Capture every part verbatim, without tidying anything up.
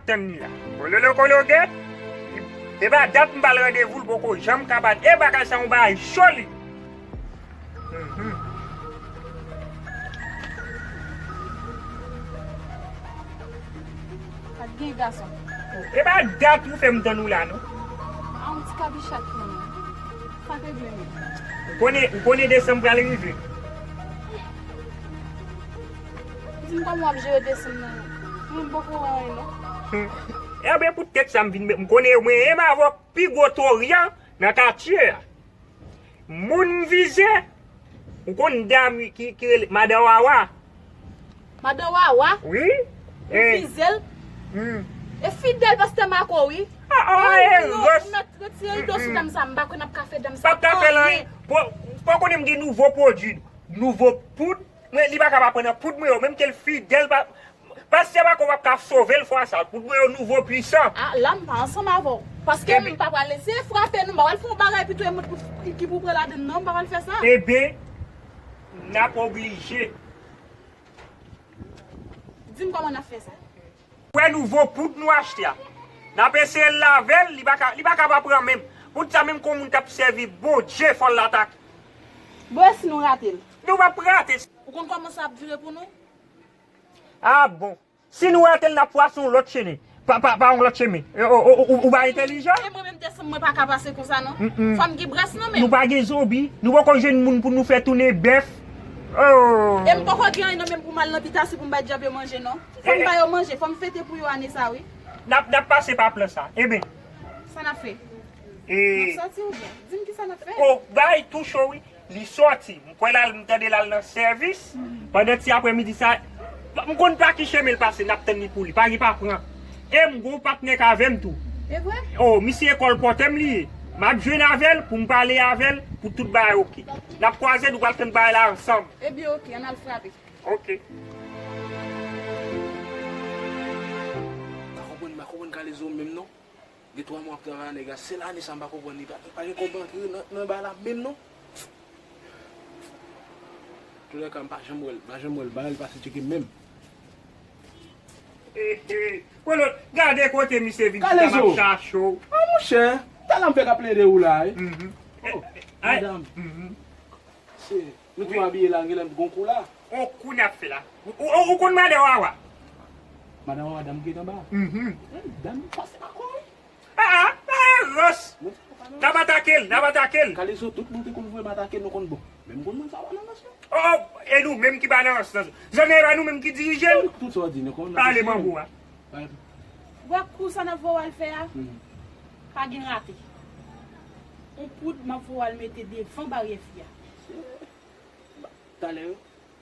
Tann li la. Kololo kologe, e pa dat m ba l randevou, l poko janm ka bat. E bagay sa yon bagay cho li. Mhm. Pa t gen gason. E pa dat ou fè m tann ou la, non? A yon ti kabichat, non. Sa te byen menm. Ou konnen, ou konnen desanm pral rive. Di m kòman w ap jere desanm nan? Mwen m poko wè anyen, non. Hmm. Enben, poutèt sa m vin, m konnen mwen menm avè w pi gwo toryan nan katye a. Moun m vize, ou konn dam ki, ki rele Madan Wawa. Madan Wawa? Wi. Ou vize l? Hmm. E fidèl pastè Mako, wi. Ah, ah, e rès. Ou mèt retire rido sou dam sa, m pa kwè n ap ka fè dam sa anyen. P ap ka fè l anyen. Poko konnen m gen nouvo pwodui, nouvo poud. Mwen, li pa ka pa pran nan poud mwen yo, menm ke l fidèl, pa, pastè Mako p ap ka sove l fwa sa, poud mwen yo nouvo pwisan. Ah, la m pa ansanm avè w. Paske m pa pral eseye frape nou, m pa pral fè yon bagay pito e mwen pou, ki pou pran ladann non, m pa pral fè sa. Eben, n ap oblije. Di m kòman n ap fè sa. Wè nouvo poud nou achte a. N ap eseye l lave l, li pa ka, li pa ka pa pran menm. Poud sa menm kon moun t ap sèvi Bondye fò l atake. Bon, e si nou rate l? Nou p ap rate. Ou konn kòman sa ap vire pou nou? Ah bon. Si nou rate l, n ap pase yon lòt chemen. Pa, pa, pa yon lòt chemen. E, o, o, o, ou pa entèlijan? E mwen menm desanm mwen pa ka pase konsa non. Mm, mm. Fò m gen bras nan men m. Nou pa gen zonbi. Nou poko jwenn moun pou nou fè tounen bèf. Oh. E m poko gen anyen nan men m pou m al nan bitasyon pou m bay djab yo manje non. Fò m ba yo manje, fò m fete pou yo ane sa wi. N ap, n ap pase pa plan sa. Eben. Sa n ap fè? E n ap sòti oubyen? Di m kisa n ap fè. Oh, bagay tou cho wi. Li sòti. M kwè l al, m tande l al nan sèvis. Pandan ti aprèmidi sa, m konn pa ki chemen l pase, n ap tann li pou li. Pa gen pa pran. E m gon patnè k avè m tou. E vre? Oh, misye ekòl pòtè m li ye. M ap jwenn avè l pou m pale avè l pou tout bagay oke. N ap kwaze, nou pral tann bagay la ansanm. Ebyen oke, ann al frape. Oke. M pa konprann, m pa konprann Kalezo menm non. Gen twa mwa ap travay a nèg la. Sèl ane sa m pa konprann li. Pa, pa gen kòb antre nan, nan bagay la menm non. Toulèka, m pa janm wè l. M pa janm wè l. Bagay li pase tcheke menm. Eh, eh. Kololo, gade kote misye vin chita l ap chache w. Ah, monchè. Talè m fèk ap plede ou la, wi. Mhm. Oh, eh, eh, madanm. Mhm. Se, nou tou abiye la, genlè m gon kou la. On kou n ap fè la. Ou, ou, ou konn madan Wawa? Madan Wawa, dam ki t anba. Mhm. Eh, dam, pase pa kò, wi. Ah, ah, ah, rans. N ap atake l, n ap atake l. Kalezo, tout moun te konn voye m atake l, nou konn bon. Men m konn moun sa pa nan rans, non. Oh, oh, e nou menm ki pa nan rans, non. Zanmi, e pa nou menm ki dirije l. Tout sa w di, nou konn. Pale mango a. Wè kou sa n ap voye w al fè a? Mhm. Pa gen rate. On poud m ap voye w al mete devan baryè fi a. Talè,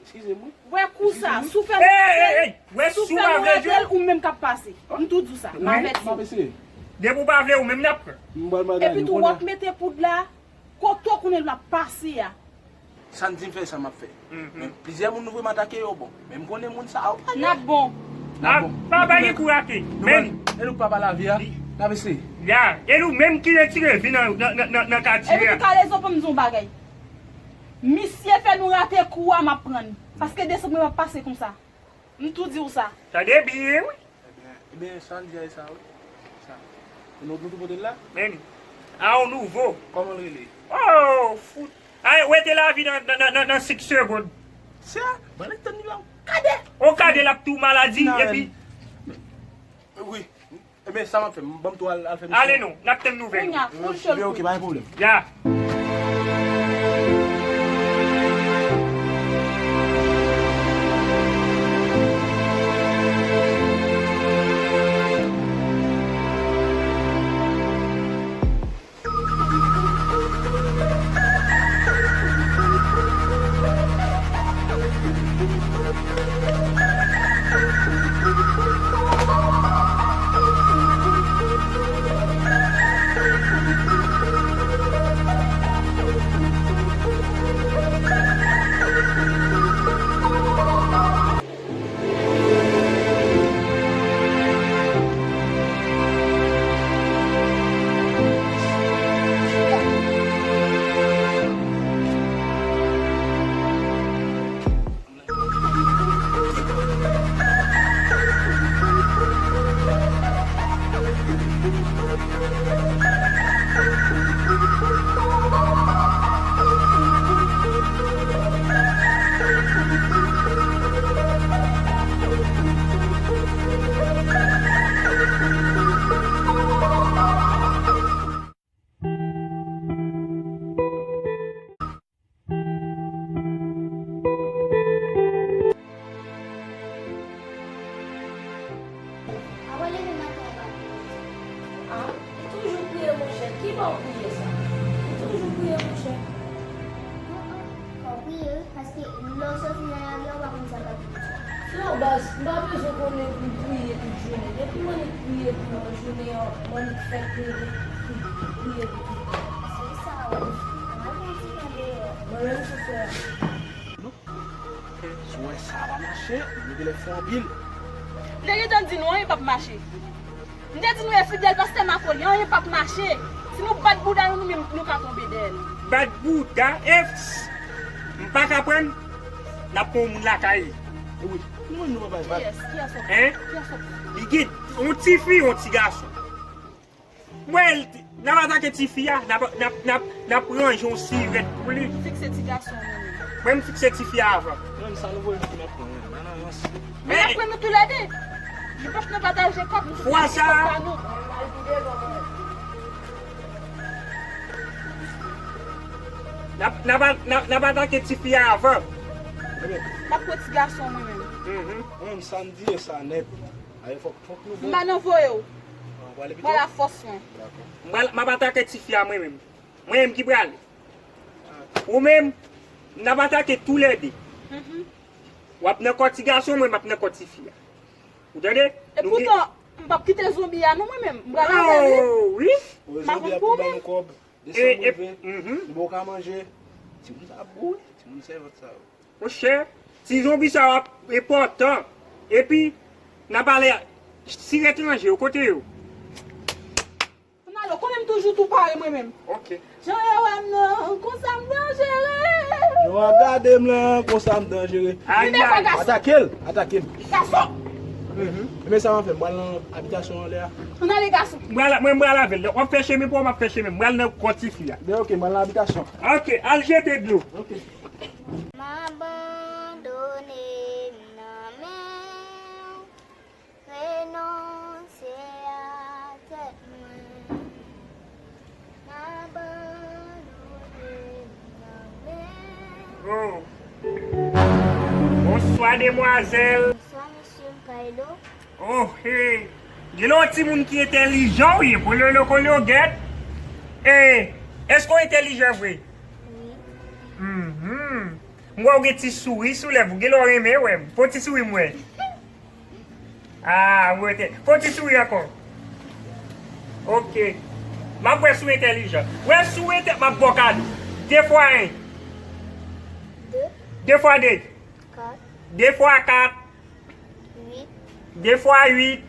eskize m wi. Wè kou sa, si w fè m rate l, si w fè m rate l, ou menm k ap pase. M tou di w sa, m avèti w. Depi w pa vle, ou menm n ap pran. Epi tou, w ap mete poud la kote w konnen l ap pase a. Sa n di m fè, sa m ap fè. Mhm. Men plizyè moun nou voye m atake yo, bon. Men m konnen moun sa yo pa gen. N ap bon. N ap bon. Pa, pa gen kou rate. Men e nou k papa lavi a, n ap eseye. Ya, e nou menm ki retire vi nan, nan, nan, nan, nan katye a. Epi tou, Kalezo, pou m di w yon bagay. Misye fè nou rate kou a, m ap pran l. Paske desanm mwen p ap pase konsa. M tou di w sa. Tande byen, wi. Ebyen, ebyen, sa n di a, e sa, wi. Sa. E nou, nou tou pote l la? Men, a yon nouvo. Kòman l rele? Oh, fout. Ay, wete lavi nan, nan, nan, nan, nan senk segonn. Sa, ban l tann li la, on kade. On kade l ap tou maladi, epi. Wi. Ebyen, sa m ap fè, m ban m tou al, al fè misyon. Ale non, n ap tann nouvèl ou. Kounye a, fout cho l. Ebyen, oke, pa gen pwoblèm. Ya. Lè w soti nan lari a, ou pa konn sa k ap vin sou ou. Non, baz, m pa bezwen konnen pou m priye tout jounen. Depi m annik priye pou yon jounen an, m annik fèk leve, pou priye pou tout tan. Se sa, wi. Mwen menm sou fè a. Si w wè sa pa mache, nou genlè fè anpil. M te gentan di nou anyen p ap mache. M te di nou e fidèl pastè Makoli, anyen p ap mache. Si nou bat bouda nou, nou menm, nou ka tonbe dèyè l. Bat bouda, e, m pa ka prann, n ap pran yon moun lakay li. Wi. Nou menm nou pa bay bat. Kiyès? Kiyès w ap pran? Hein? Kiyès w ap pran? Li gen yon ti fi, yon ti gason. Mwen, n ap atake tifi a, n ap, n ap, n ap, n ap ranje yon sirèt pou li. Fikse ti gason an nan men. Mwen, m fikse tifi a avan. Mwen, sa nou voye tifi m ap pran, mwen. Nan, nan, nan. Men apre nou toulède. Nou p ap nan pataje kòb, nou fwa sa pa nou. N ap, n ap, n ap, n ap atake tifi a avan. M ap pran ti gason mwen menm. Mhm. Mwen, sa m di e sa nèt. Aye, fòk, fòk nou bon. M pa nan voye w. Ah, w prale pito? Mwen la fòs mwen. Dakò. M pral, m ap atake tifi a mwen menm. Mwen menm ki prale. Ah. Ou menm, n ap atake toulède. Mhm. W ap nan kò ti gason, mwen m ap nan kò tifi a. Ou tande? E poutan, m p ap kite zonbi a non mwen menm. M pral avè li. Oh, wi. M pa konn pou mwen. Desanm rive, nou ba w ka manje. Timoun sa ap boure, timoun sèvant sa yo. Monchè, ti zonbi sa yo ap enpòtan. Epi, n ap ale sirèt ranje yo, kote yo? Kounye a la, ou konnen m toujou tou pare mwen menm. Ok. Jan yo wè m nan, konsa m danjere. Jan w ap gade m lan, konsa m danjere. Atake l, atake l. Gason! Mhm. Men sa m ap fè, m pral nan abitasyon anlè a. Ann ale gason. Mwen, mwen, m pral avè l. W ap fè chemen pa w, m ap fè chemen. M pral nan kò tifi a. Ben ok, m pral nan abitasyon. Ok, al jete dlo. Ok. M abandone m nan men w, renonse a tèt mwen. M abandone m nan men w. Oh. Bonswa, demwazèl. Bonswa, mesye, m ka ede w? Oh, hey. Gen yon timoun ki entèlijan w ye, kololo kologèt. E, èske w entèlijan vre? Wi. Mhm. M wè w gen ti souri sou lèv ou, gen lè w renmen wè m. Fè yon ti souri m wè. Ah, mwen te. Fè yon ti souri ankò. Ok. M ap wè si w entèlijan. Wè si w entè-, m ap ba w kado. De fwa en. De. De fwa de. Kat. De fwa kat. Uit. De fwa uit.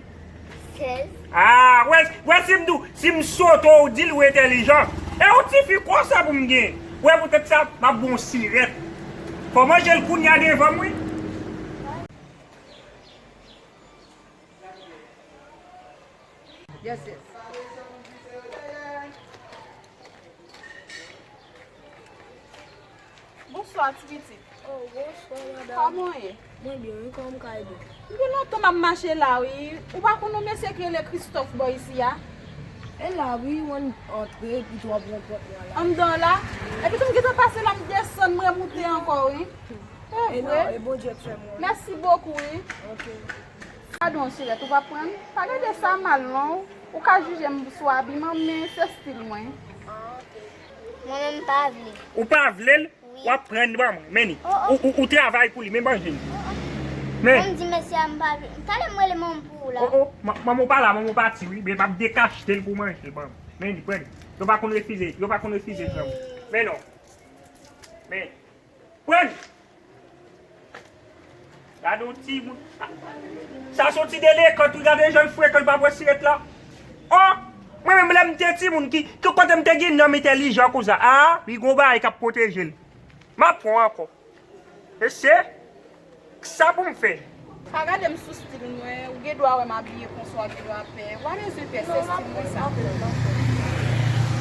Sèz. Ah, wè, wè si m di w, si m sote w, w di l ou entèlijan. E yon tifi konsa pou m gen. Wè poutèt sa, m ap ba w sirèt. Fò w manje l kounye a devan m, wi. Yes, yes. Bonswa, ti pitit. Oh, bonswa, madanm. Kòman w ye? Mwen byen, wi, kòman m ka ede w? Gen lontan m ap mache la, wi. Ou pa konn yon mesye ki rele Christophe bò isi a? E la, wi, w antre, epi tou w ap pran pòt la, la. Anndan la? Epi tou m gentan pase la, m desann, m remoute ankò, wi. E vre? E Bondye k fè m wè. Mèsi bokou, wi. Ok. Gade yon sirèt, ou pa pran? Pa gade sa mal, non. Ou ka jije m sou abiman m, men se estil mwen. Ah, ok. Mwen menm, m pa vle. Ou pa vle l? Wi. W ap pran l ban mwen. Men li. Oh, oh. Ou, ou, ou travay pou li, men manje l. Oh, oh. Men. Mwen m di mesye a m pa vle. Talè m rele manman pou ou la. Oh, oh. Ma-, manman w pa la, manman w pati, wi. Men m ap dekachte l pou manje l ban mwen. Men li, pran li. Yo pa konn refize, yo pa konn refize, granmoun. Men non. Men. Pran l. Gade yon timoun. Sa se yon ti delenkan tou, gade jan l frekan, l pa pran sirèt la. Oh, mwen menm lè m te timoun ki, ki kote m te gen nanm entèlijan konsa. Ah, li gon bagay k ap pwoteje l. M ap pran ankò. Mesye, sa pou m fè? Pa gade m sou stil mwen, ou gen dwa wè m abiye konsa, ou gen dwa pè. Ou pa bezwen pè, se stil mwen sa.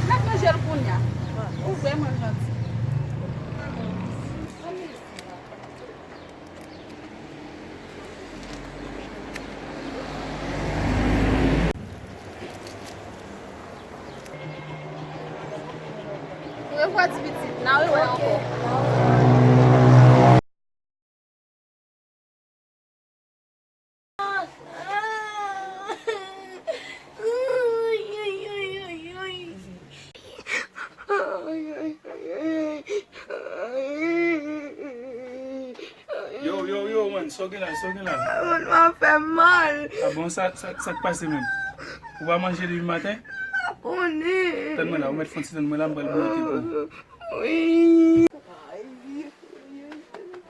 M ap manje l kounye a. Ou vrèman janti. Orevwa ti pitit, n a rewè ankò. Mwen, sa w gen la, sa w gen la? Mwen fè mal. A bon, sa, sa, sa k pase menm? Ou pa manje depi maten? Pa konnen. Tann mwen la, ou mèt fè yon ti tann mwen la, m pral monte pou ou. Wi. Ay,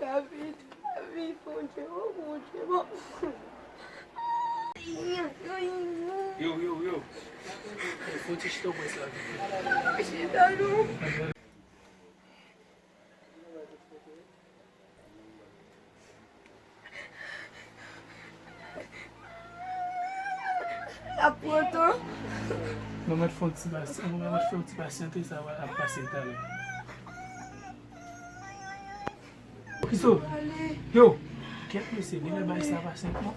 David, David, Bondye, oh, Bondye, oh. Yo, yo, yo. Fò ti chita w près la. Chita non. Ap pran tan. Mwen mèt fè yon ti pasyan, mwen mèt fè yon ti pasyante, sa va ap pase talè. Christo, yo, kèt mesye, genlè bagay sa pa senp non.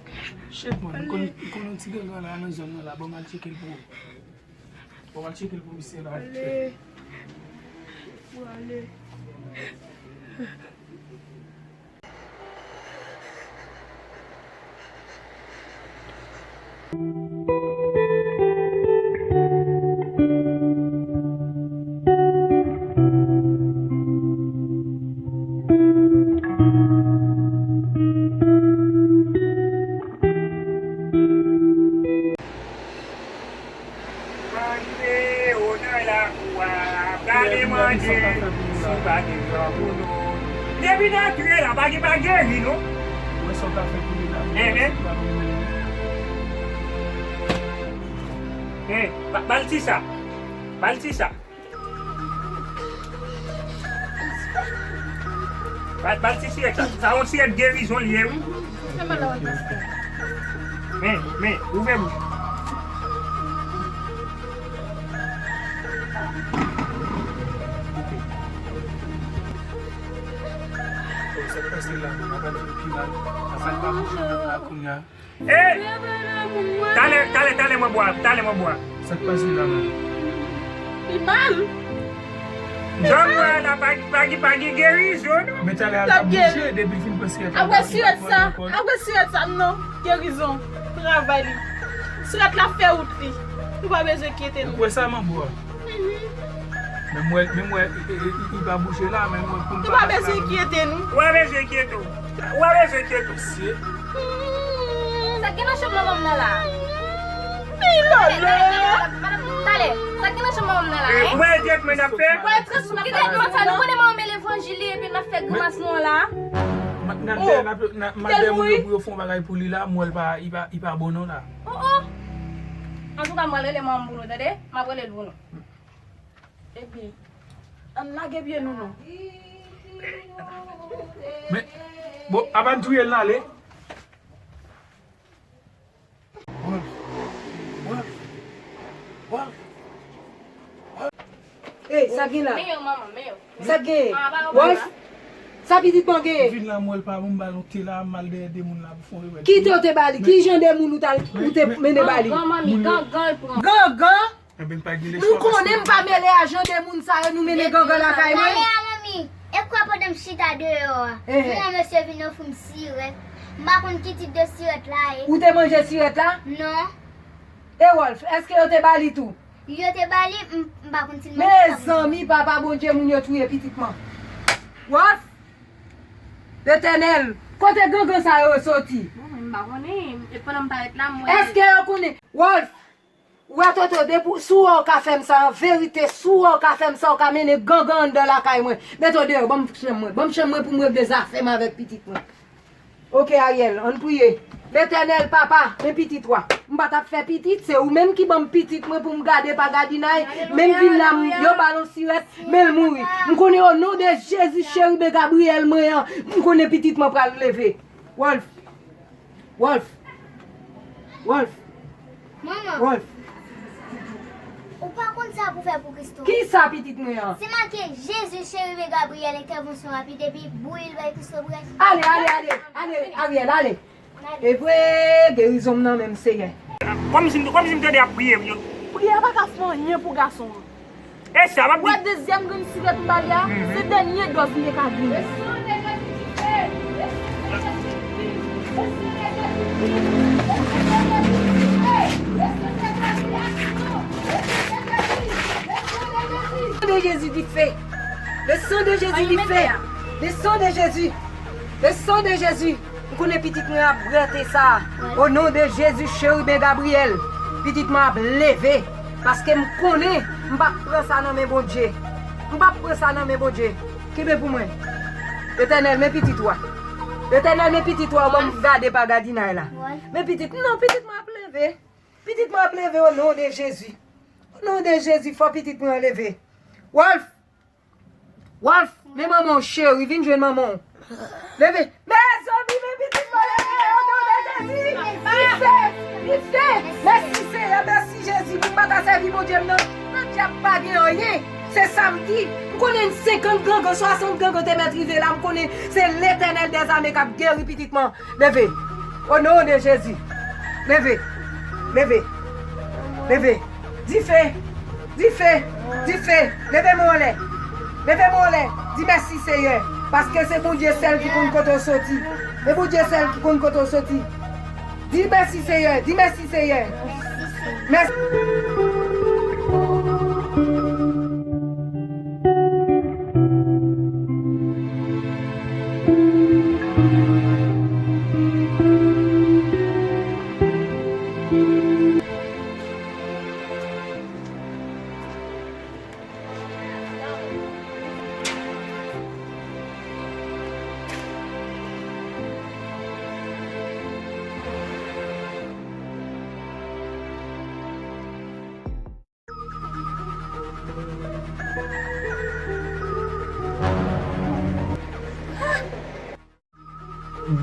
Shit, man, m konn, m konn yon ti gangan la nan zòn nan la, ban m al tcheke l pou ou. Bon, al tcheke l pou misye la. Ale. Ou ale. Manje o nan lakou a, prale manje, si w pa gen jan pou nou. Depi n antre la, pa gen, pa geri non. Wè sa w ka fè pou li la. Enhen. Enhen, ba, ba l ti sa. Ba l ti sa. Ba, ba l ti sirèt la. Sa yon sirèt gerizon li ye, wi. Men, men, ouvè bouch. Sa k pase la, m ap al vin pi mal. Afè l pa bouje menm la kounye a. Ey! Talè, talè, talè mwen bwè, talè mwen bwè. Sa k pase la menm? Li mal. Jan m wè la, pa, pa, pa gen gerizon non. Men talè a l ap bouje depi l fin pran sirèt la. Apre sirèt sa, apre sirèt sa, non. Gerizon, travay li. Sirèt la fè wout li. Nou pa bezwen enkyete nou. Ou wè sa, manbo a? Men m wè, men m wè, e, e, e, li pa bouje la, men m wè pou l pa. Nou pa bezwen enkyete nou. Ou pa bezwen enkyete w. Ou pa bezwen enkyete w. Mesye. Sa k gen nan chanm manman m nan la? Talè, talè, talè, talè. Sa k gen nan chanm manman m nan la, hein? Ou wè tretman n ap fè? Ki tretman sa? Nou konnen manman m e levanjil li, epi n ap fè grimas nou an la. M ap, n ap dèyè, n ap, n ap, m ap dèyè moun yo pou yo fè yon bagay pou li la, m wè l pa, li pa, li pa bon non la. Oh, oh. Antouka, m pral rele manman m pou nou, tande? M ap rele l pou nou. Ebyen, ann lage pye nou non. Men, bon, apa n touye l n ale. Wolf, Wolf, Wolf, Wolf. Ey, sa gen la? Men yo, manman, men yo. Sa gen? Wolf, sa pitit mwen gen? Vin la, m wè l pa bon, m ba l yon te la, m al dèyè de moun la pou fè yon remèd. Ki te w te ba li? Ki jan de moun ou t al, ou te mennen ba li? Gangan, manmi, gangan l pran. Gangan? Ebyen, m pa gen lespwa. Nou konnen m pa mele a jan de moun sa yo, nou mennen gangan lakay mwen. Talè a, manmi, e kwa pandan m chita deyò a, yon mesye vin ofri m sirèt. M pa konn ki tip de sirèt la ye. Ou te manje sirèt la? Non. E Wolf, èske yo te ba li tou? Yo te ba li, m, m pa konn si l manje sa. Mezanmi, papa Bondye, moun yo touye pitit mwen. Wolf! Letènèl, kote gangan sa yo soti? Bon, m pa konnen, e pandan m parèt la, m wè. Èske yo konnen? Wolf! Ou wè Toto, depi si w wè w ka fè m sa, an verite, si w wè w ka fè m sa, w ka mennen gangan anndan lakay mwen. Mete w deyò, ban m chanm mwen, ban m chanm mwen pou m regle zafè m avèk pitit mwen. Oke, Ariel, ann priye. Letènèl, papa, men pitit ou a. M pa t ap fè pitit, se ou menm ki ban m pitit mwen pou m gade pa gadinay. Men m vin la, m, yo ba l yon sirèt, men l mouri. M konnen o non de Jezi, cheriben Gabriyèl mwen an, m konnen pitit mwen pral leve. Wolf. Wolf. Wolf. Manman. Wolf. Ou pa konn sa pou fè pou Christo. Ki sa pitit mwen an? Se make Jezi, cheriben Gabriyèl, entèvansyon rapid, epi bouyi l bay Christo brèt. Ale, ale, ale, ale, Ariel, ale. E vre, gerizon m nan men m, Seyè. Kòmsi, kòmsi m tande y ap priye, yo. Priyè pa ka fè anyen pou gason an. E sa, m ap di. Ou wè dezyèm grenn sirèt m ba li a, se dènye dòz li te ka gen. Le sang de Jésus du feu. Le sang de Jésus du feu. Le sang de Jésus. Le sang de Jésus. M konnen pitit mwen ap grate sa. O non de Jezi, cheriben Gabriyèl, pitit mwen ap leve. Paske m konnen m p ap pran sa nan men Bondye. M p ap pran sa nan men Bondye. Kenbe pou mwen. Etènèl, men pitit ou a. Etènèl, men pitit ou a, ban m gade pa gadinay la. Men pitit, non, pitit mwen ap leve. Pitit mwen ap leve o non de Jezi. O non de Jezi, fò pitit mwen an leve. Wolf! Wolf, men manman w cheri, vin jwenn manman w. Leve. Mezanmi, men pitit mwen leve o non de Jezi. Dife, dife. Mèsi Seyè, mèsi Jezi, pou m pa ka sèvi Bondye m nan. Nan dyab pa gen anyen. Se samdi. M konnen senkant gangan, swasant gangan te mèt rive la. M konnen se Letènèl dèzame k ap geri pitit mwen. Leve. O non de Jezi. Leve. Leve. Leve. Dife. Dife. Dife. Leve men w anlè. Leve men w anlè. Di mèsi Seyè. Paske se Bondye sèl ki konn kote w soti. E Bondye sèl ki konn kote w soti. Di mèsi Seyè. Di mèsi Seyè. Mèsi.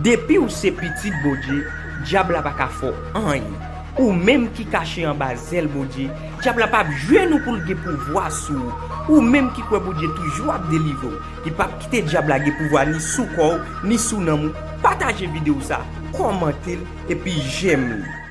Depi w se pitit Bondye, dyab la pa ka fè w anyen. Ou menm ki kache anba zèl Bondye, dyab la p ap jwenn ou pou l gen pouvwa sou ou. Ou menm ki kwè Bondye toujou ap delivre w, ki p ap kite dyab la gen pouvwa ni sou kò w, ni sou nanm ou, pataje videyo sa, kòmante l, epi jèm li.